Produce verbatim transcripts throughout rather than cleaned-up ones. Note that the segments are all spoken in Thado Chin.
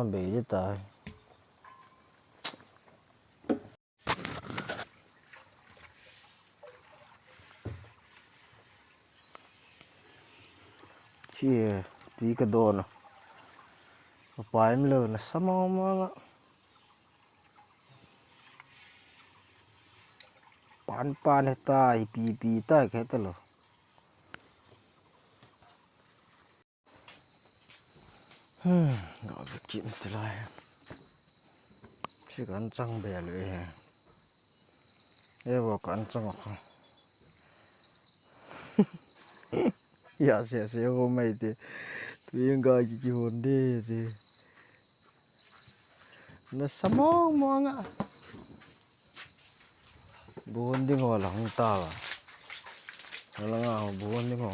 Bei le tai. Chi, tui ka don a. Ka pai mi lo na sa mong mong a. Pan pan he ta, hi pi pi ta ke ta lo. Hmm, ga ve kit ti lai. Chi kan chang be lo e. E vo kan chang kha. Ya se se ho mai te. Tui ga ki ki hon de se. Na sa mong mong a. Bon ding ho lang ta ba. Lang a bon ding ho.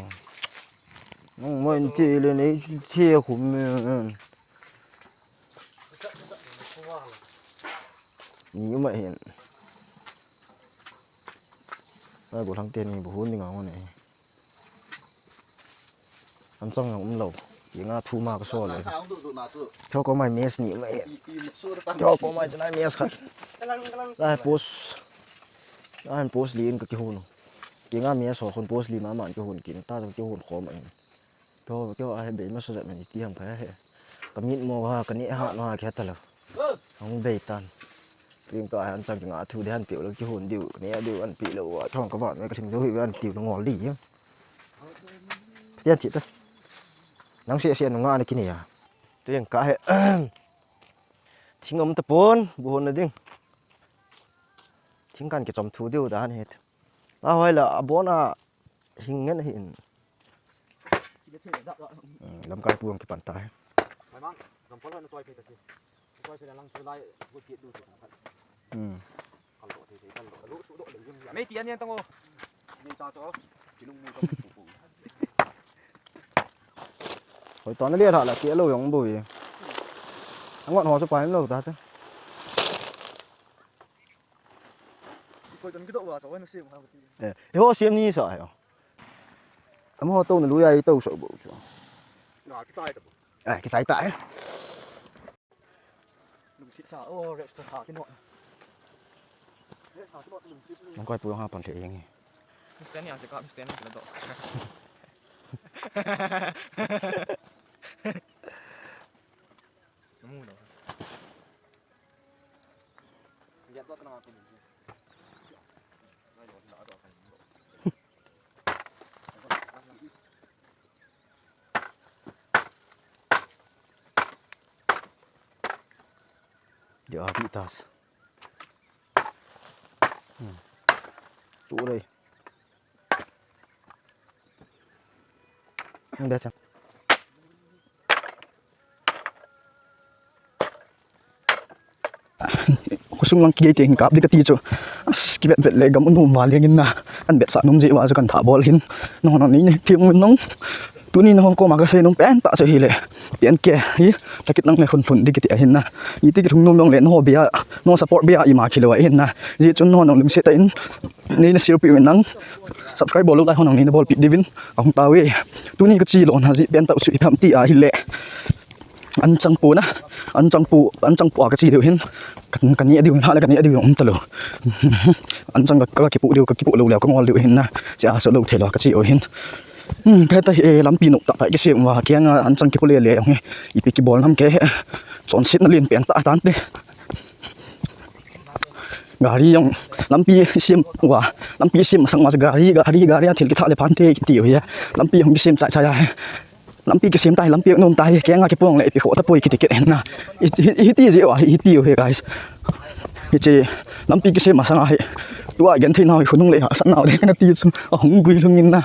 Nang mo in ti le nei ti khum me. Ni ma hin. Ai, bu thang te ni bu hun ding a ngon e. An chang nang um lo. Ki nga thu ma ka so le. Tho ko mai mes ni ma e. Tho ko mai chana mes khat. Lai post. Lai post li in ka ki hun. Ki nga mes ho khun post li ma ma ki hun kin ta ki hun khom a hin. Tho, tho a he bei ma sa ja men ti ham kha he. Ka mit mo ha, ka ne ha no ha khe ta lo. Hong bei tan. Ting ka an chang nga thu de han piu lo ki hun diu, ne diu an pi lo wa chong ka ba me ka thim jo hi an tiu ngol di. Tian ti ta. Nang se se no nga na ki ne ya. Ting ka he. Thing om ta pon, bu hon na ding. Thing kan ki chom thu diu da han he. La hoi la a bon a hing ngen hin. Lamkai pu ang kipan ta he. Hmm. Hoi ton le tha la ke lo yong bo ye. Angot ho sa pa lo ta cha. Eh, ho siam ni sa yo. Amo to na lu ya i to so bo chu. Na ki chai ta. Eh, ki chai ta eh. Lungsit sa o rest ha ki no. Rest ha ki no lungsit. Nang koi pu ha pan le yeng. Mister ni an se ka Mister ni la do. Namu lo. Dia abi tas. Hmm. Su dai. Ang dia chang. Khosung lang kigei te hin kap ding kati chu. As, kivet vet le gam u nom val jeng in na. Kan vetsah nom jeh uva chu kan thah bol hin. Nang nang ni ni thim nong. Tuni nang koma ka sei nom pen tah chu hile. Ten K hi. Takit lang le khun lhun ding kiti ahin na. Iti kilhung nom jong le nangho bia, nangho support bia ima khilou ahin na. Jeh chun nangho nang lungset tah in. Nei na share pi uvin nang. Subscribe bol lou lai ho nang nei na bolpi diuvin. Ahung tao e. Tuni ka chi lona jeh pen tah chu ipi ham ti ahile. An chang pu na, an chang pu, an chang pu a ka chi diu hin, ka, ka ne diu hin, ha le ka ne diu um ta lou. An chang ka, ka kipu diu, ka kipu lou leh, ka ngol diu hin na, chia so lou thei lou ka chi u hin. Hmm, ka ta hi, eh, lampi nu ta ta kisem uva, kei nga an chang kipu le le jong hi, ipi kibol nam ke he, chonset na len pen ta tan te. Gari jong, lampi sem uva, lampi sem masang uva, gari, gari, gari a thil kitha le phante kiti u hi, lampi jong kisem chai chai a he. Lampi kisem tai, lampi nom tai, kei nga kipong le ipi kho tapoi kiti kit hin na. Hi, hi, hiti jeh uva, hi, hiti u hi guys. Hiche, lampi kisem masang a hi. Tua genthei nau hi khonung le hahsat nau le kana ti chu, ahung gui lhung in na.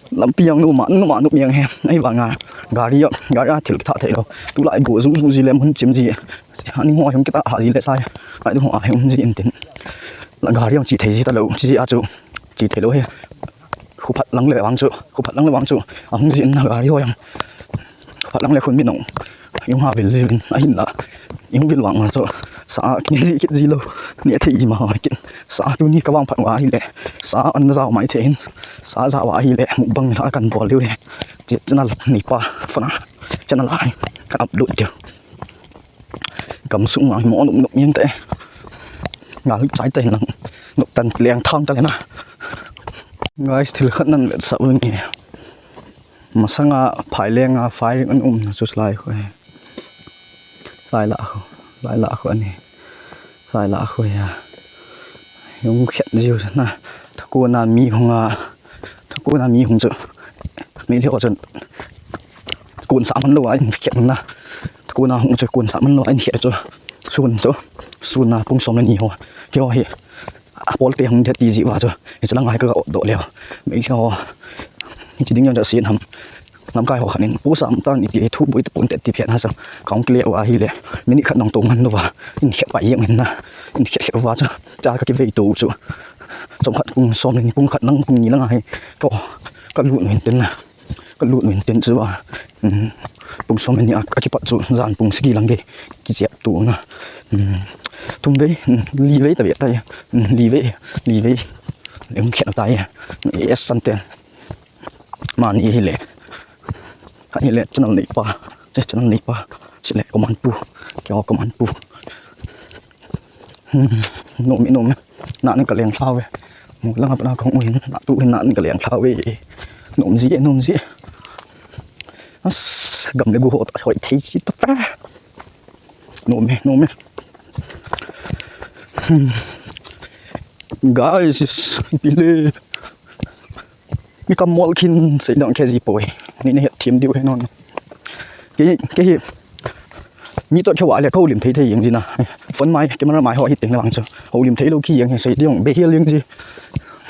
Lampi jong nom a, nom a, nom jeng he. Ahivanga, gari jong, gari a thil kitha thei lou. Tulai go jung jung ji le mun chim ji. Ani ngo jong kita ha ji le sai. Ai du ngo a jong ji in tin. La gari jong chi thei ji ta lou, chi ji a chu. Chi thei lou he. Khu phat lang le vang chu, khu phat lang le vang chu, ahung jin na gari ho jong. Khu phat lang le khun min jong. Ihung ha vil jiuvin, ahinla ihung vil vang ma chu sa a kili kit ji lou. Neh thei ima kit. Sa tuni ka vang phat uva ahile, sa an jao mai thei in, sa jao uva ahile mukbang la kan bol diu hi. Channel neipa phone a, channel a kan upload diu. Gamsung a hi mo nop nop jeng te. Ngal chai te lang, nop tan leng thang ta le na. Guys, thil khat nan vetsah u nge. Masanga phai lenga phai an umna chu lai khu hi. Lai la khu, lai la khu ani. Lai la khu hi a. Hung khet jiu na. Thakuna mi hunga, thakuna mi hung chu, mi lheo chu kun sa man lou a in khet na. Thakuna hung chu kun sa man lou a in khet chu. Sun chu, sun na pung som le ni ho. Keiho hi a pol te hung det ti ji uva chu, hiche lang a hi ka ga ot doh leu. Meitei ho, hiche ding jong chu asen ham. Lamkai ho khat in, pu Samtang ipi thu boi tapon te ti phet na chu, ka hung kile uva ahile, minute khat nong to ngan lou va, in khet pai jeng in na, in khet khet uva chu, cha ka kivei to chu. Chomkhat pung som le ni, pung khat lang, pung ni lang a hi, ka, ka lut u hin tin na. Ka lut u hin tin chu a, um, pung som le ni a, a kipat chu jan pung sagi lang gei kichep to na. Um, thum vei, um, li vei ta ve ta, um, li vei, li vei. Le hung khet ta e. Yes, sante. Mani hile. Hile channel neipa. Che channel neipa. Chule comment pu. Keiho comment pu. Hmm, nom e, nom e. Nang ka leng lha uve. Mu lang a pat na ka hung u hin, na tu hin nang ka leng lha uve. Nom ji, nom ji. As, gam le gu ho ta hoi thei chi ta pa. Nom e, nom e. Hmm. Guys, pile. Mi kam mol khin sei dong khe ji poi. Ni ne het thim diu he non. Kei, kei hi mi to khe wa le ko lim thei thei jeng ji na. Phone mai, camera mai ho hi teng le vang chu. Ho lim thei lou ki jeng he sei dong be hial jeng ji.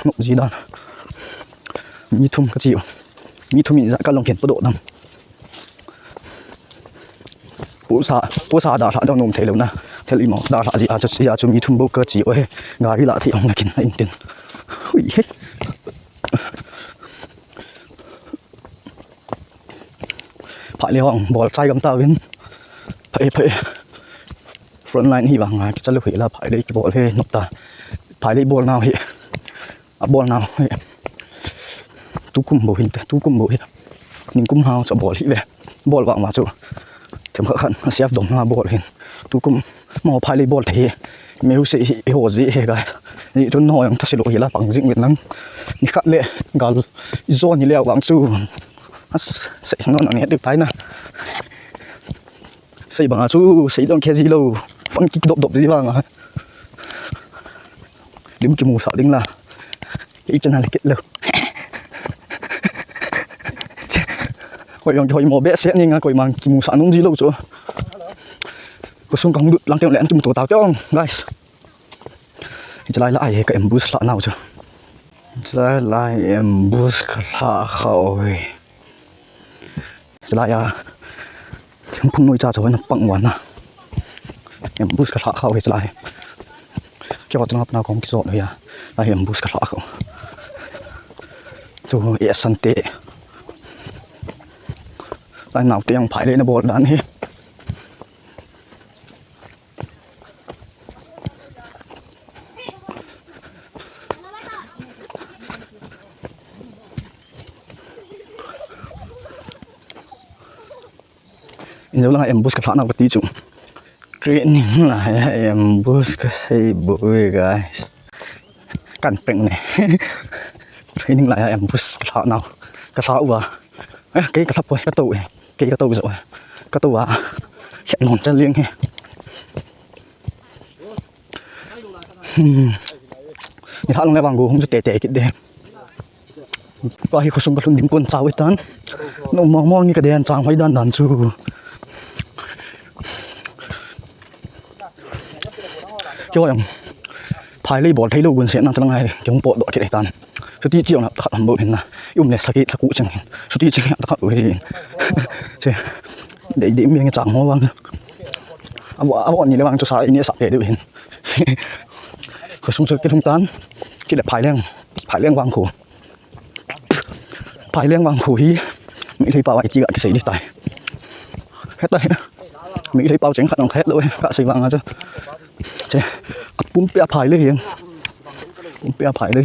Nop ji dan. Mi thum ka chi u. Mi thum in ja ka long khen po do dam. Pu Sa, pu Sa da hla dong nom thei lou na. Thil imo da hla ji a chu, ji a chu mi thum bou ka chi u he. Gari la thei ong na kin na in tin. Hui he. Phai le hung bol chai gam ta vin. Phai, phai. Front line hi vang a kicha lou hi la phai le kibol he nop ta. Phai le bol nau hi. A bol nau hi. Tukum bou hin te, tukum bou hi. Ningkum hao cha bol hi ve. Bol vang ma chu. Themkhat khat a siaf dom na bol hin. Tukum mo phai le bol thei hi. Meu se hi, ho ji he ka. Ni chun no jong thase lou hi la pang jing vin lang. Ni khat le gal jo ni le vang chu. As, sei no na ne tu tai na. Sei bang a chu, sei dong khe ji lou. Phone kik dop dop ji vang a. Lim kimu sa ding la. Kei channel kit lou. Hoi jong hoi mo be se ni nga koima kimu sa nom ji lou chu. Khosung ka hung lut lang teng le an kimu to tau te ong, guys. Hiche lai la a hi ka ambush lha nau chu. Hiche lai la a hi ambush ka lha kha uve. Hiche lai a, thingphung noi cha cha na pang uva na. Ambush ka lha kha uve hiche lai. Keiho chunga pat na kong kijot uve a. Lai ambush ka lha kha u. Tu e san te. Lai nau te jong phai le na bol dan hi. In jou langa ambush ka lhah nau kati chu. Training lai a ambush ka sei bou e, guys. Kan peng ne. Training lai a ambush ka lhah nau. Ka lhah uva. Eh, kei ka lhah poi, ka tou e. Kei ka tou jo e. Ka tou a. Khet non chal jeng e. Hmm. Ni lhah long le vang go hung chu tete kit de. Tua hi khosung ka lhun ding kon chau tan. No mong mong ni ka den chang hoi dan dan chu. Keiho jong phai lei bol thei lou gun se na chalang hai kei hung pot doh kit tan. Chuti chi jong na khat ham bou hin na. I um le thaki thaku chang hin. Chuti chi na khat u hin. Che. Dei dei mi nge chang ho vang. Abo, abo ni le vang chu sa i ne sa pe deu hin. Khosung chu kilhung tan. Chule Phaileng, Phaileng vang khu. Phaileng vang khu hi. Mi thei pa vai ti ga kisei di tai. Khet tai. Meitei pao cheng khat ong khet lou e, kasei vang a chu. Che, apumpi a phai le hiang. Pumpi a phai le.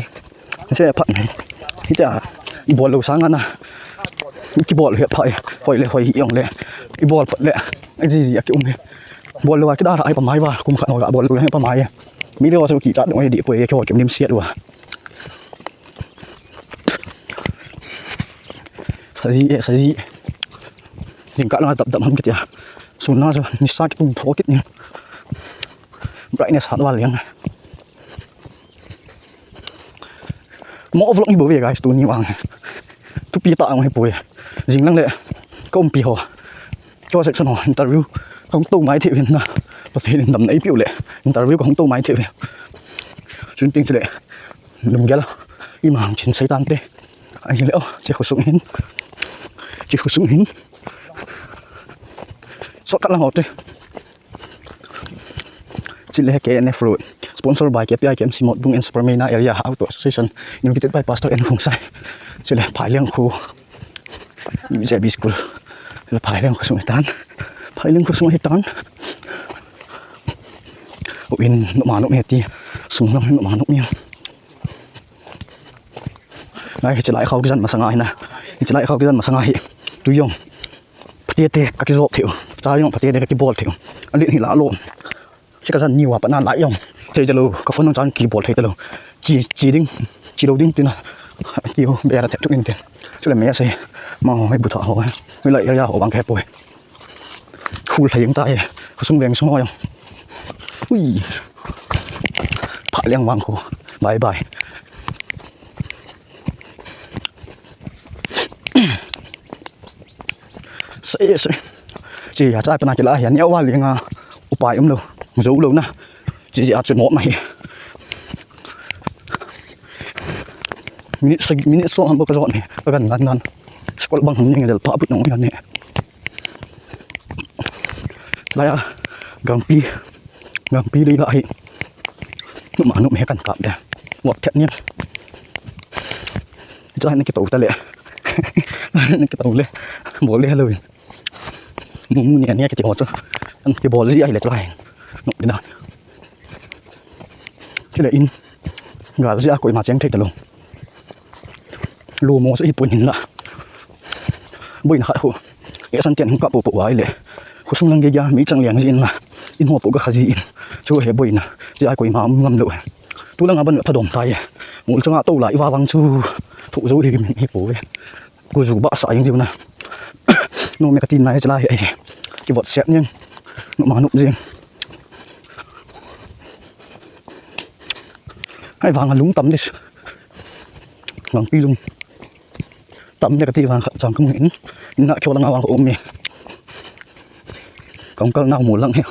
Che phat. Hitia, ibol lou sanga na. Kibol hi phai, hoi le hoi hi ong le. Ibol phat le. Jiji a ki um hi. Bol lou a kidar a hi pamai va, kum khat ho ga bol lou hi pamai. Mi le wa chu kichat ong e di poi, kihol kim lim siat uva. Saji e, saji. Jingkah langa dap dap ham kitia. Sun na chu nisa kitung tho kit ni. Brightness hat val jeng. Mo vlog ni bou ve guys, tuni vang. Thupi tah ong hi poi. Jing lang le ka umpi ho. Ka section ho interview kahung tou mai thei uvin na. Pathen in damna eipeu le interview kahung tou mai thei uvin. Chun ting chule. Lunggel a ima hung chin sei tante. Ahile o, che khosung hin. Che khosung hin. Shortcut lang ho te. Chule K N F Road. Sponsored by K P I K M C Motbung and Supermena Area Auto Association. Invited by Pastor N Khongsai. Chule Phaileng khu. J B School. Chule Phaileng khosung hitan. Phaileng khosung hitan. O in numa num heti. Sung lang numa num. Ngai, hichelai khao kijan masanga hina. Hichelai khao kijan masanga hi. Tui jong. Phatete kakijop thei u. Cha jong phatete kakibol thei u. Alin hi la lo. Che kajan ni uva pat na lai jong. Thei talou. Ka phone nung chan kibol thei talou. Chi, chi ding. Chi lou ding tina. Ti u bera thei tuk in te. Chule me ase. Ma ho, hei bu tha ho. Hei lai area ho vang khe poi. Khul thei jeng tai. Khosung veng sung ho jong. Ui. Phaileng vang khu. Bye bye. Se, se. Che, achai pana kila hi, ani awa linga upai umlou. Jou lou na. Che, che, achu mo ma hi. Minute, minute so ham ka jot ni. Ka gan gan nan. School bang ham ni del pa put nong ni. Laya, gangpi, gangpi lei la hi. Numa num he kan kap de. Wat khat ni. Cha ni kitou ta le. Ni kitou le. Bol le lo. Mu mu ni ni kiti ho chu. An kibol ji ahile chu lai. Num ni na. Chule in. Gal ji a koima cheng thei talou. Lu mo se hi pun hin la. Boina khat khu. E san tian hung kap popo uva ahile. Khosung lang geiya mi chang liang ji in la. In ho po ga kha ji in. Chu he boina. Ji a koima um ngam lou. Tu langa ban thadom tai. Mol changa tou lai uva vang chu. Thu jou hi min hi po ve. Ku ju ba sa jing diu na. Nu me ka tin nai chala hi. Kivot siat ning. Numa num jing. Ai vang a lung tam dis. Vang pi lung. Tam le kati vang khat chang kum in. Na kyo langa vang um ni. Kong kal na mu lang he.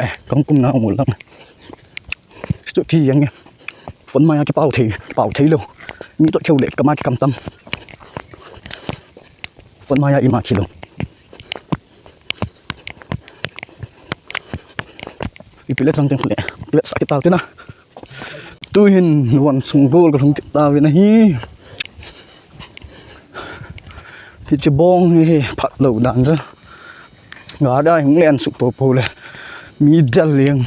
Eh, kong kum na mu lang. Stu ki yang. Phone maya kipau thei, kipau thei lou. Mi to kyo le kama kikam tam. Phone maya ima kilo. Ipi le chang teng khu le. Ipi le sa kitau tina. Tu hin Luan Sanggol ka lhung kit tauvin ahi. Hiche bong hi phat lou dan cha. Gari hung len suk popo le. Mi del leng.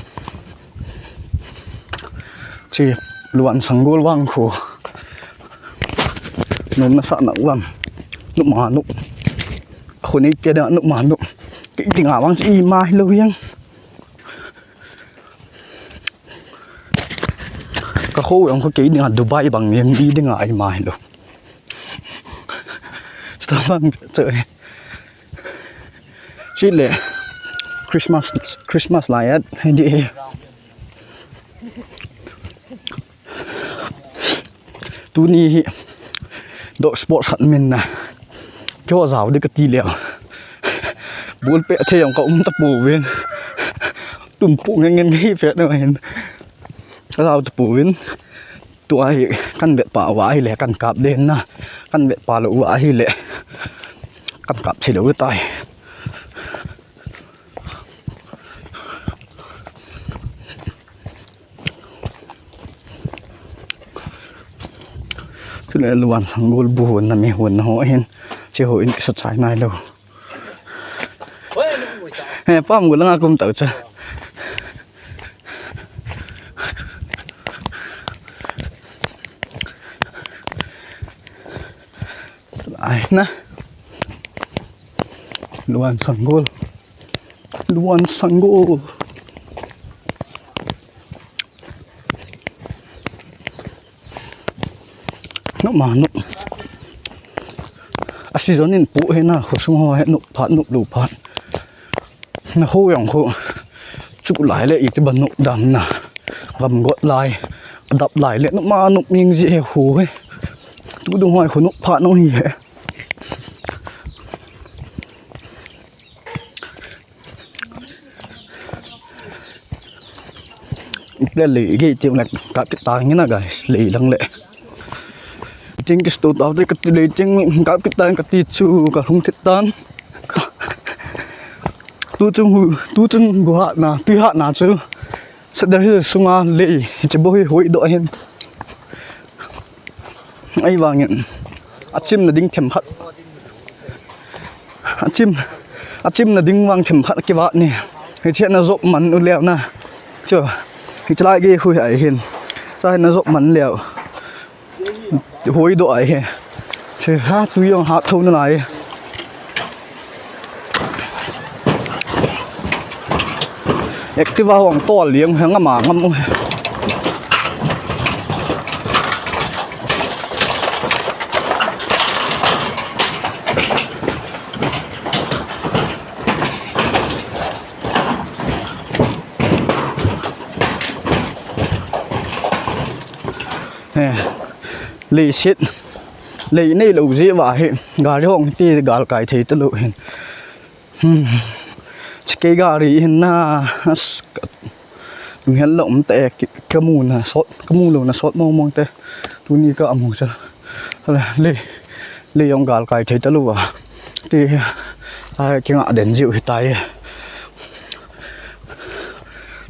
Che Luan Sanggol vang khu. Num na sa na vang. Numa num. Khu nei te da numa num. Kei dinga vang chi ima hilou hiang. Ka kho ang kho kei dinga Dubai bang ni mi dinga ima hilou. Stabang che. Chile Christmas, Christmas lai at hedi. Tuni hi dog sport khat min na. Kyo jao de kati le. Bul pe the jong ka um tapouvin. Tum pu ngen ngen hi fe na hin. Ka jao tapouvin. Tua hi kan vet pa uva ahile kan kap den na. Kan vet pa lou uva ahile kan kap thei lou tai. Chule Luan Sanggol bu hon na mi hon na ho hin. Che ho in kisa chai nai lou. He, pam gu langa kum tau cha. Ai na. Luan Sanggol. Luan Sanggol. Nop ma nop. A season in pu he na, khosung ho he nop phat, nop lou phat. Na ho jong khu. Chu lai le iti ban nop dam na. Gam got lai. Dap lai le nop ma nop ming ji he khu he. Tu dung hoi khu nop phat nop hi he. Iple lei gei tiang le kap kit ta nge na guys, lei lang le. Ting kis to tau te kati lei ting kap kit ta kati chu ka hung thit tan. Tu chung hu, tu chung gu hat na, tu hat na chu. Sadar hi sunga lei, hiche bo hi hoi do hin. Ahivangin, achimna ding themkhat. Achim, achimna ding vang themkhat kivat ni. Hiche na jop man u leu na. Chu, hiche lai gei khu hi ahi hin. Cha hi na jop man leu. Hoi do ahi hi. Che ha, tu jong hat tho nalai. Activa hung tol liang he, ngam a ngam u he. Eh, leiset, lei neilou jeh uva hi, gari hung ti galkai thei talou hin. Hmm. Chikei gari hin na, as, lunghel lou um te, ki, kamu na sot, kamu lou na sot mong mong te. Tuni ka amu cha. Hala, lei, lei jong galkai thei talou va. Ti, ai, kinga den jiu hitai.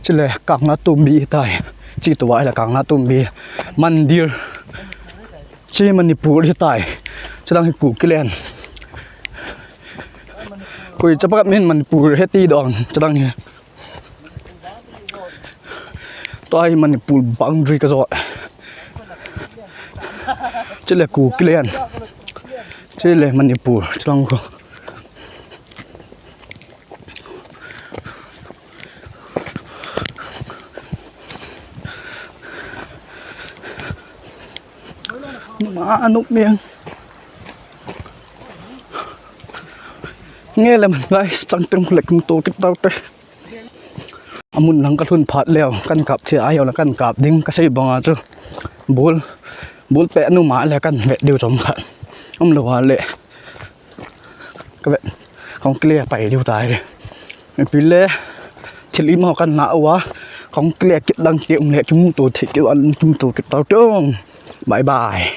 Chule, Kanglatumbi hitai. Chi tua ila Kanglatumbi. Mandir. Chi Manipur hitai. Chidang hi Kukiland. Koi chapang min Manipur he ti dong, chidang hi. Tua hi Manipur boundary ka jot. Chule Kukiland. Chule Manipur, chidang ko. Ma, anop meng. Nge le man guys, chang teng le kum to kit tau te. Amun lang ka lhun phat leu, kan kap che a, hio la kan kap ding, ka sei banga chu. Bul, bul pe nu ma le kan vet diu chom khat. Um lou a le. Ka vet. Kong kile pai diu tai. Pi le. Thil ima kan na uva. Kong kile kit lang ki um le ki mu to thik ki an ki mu to kit tau te. Bye bye.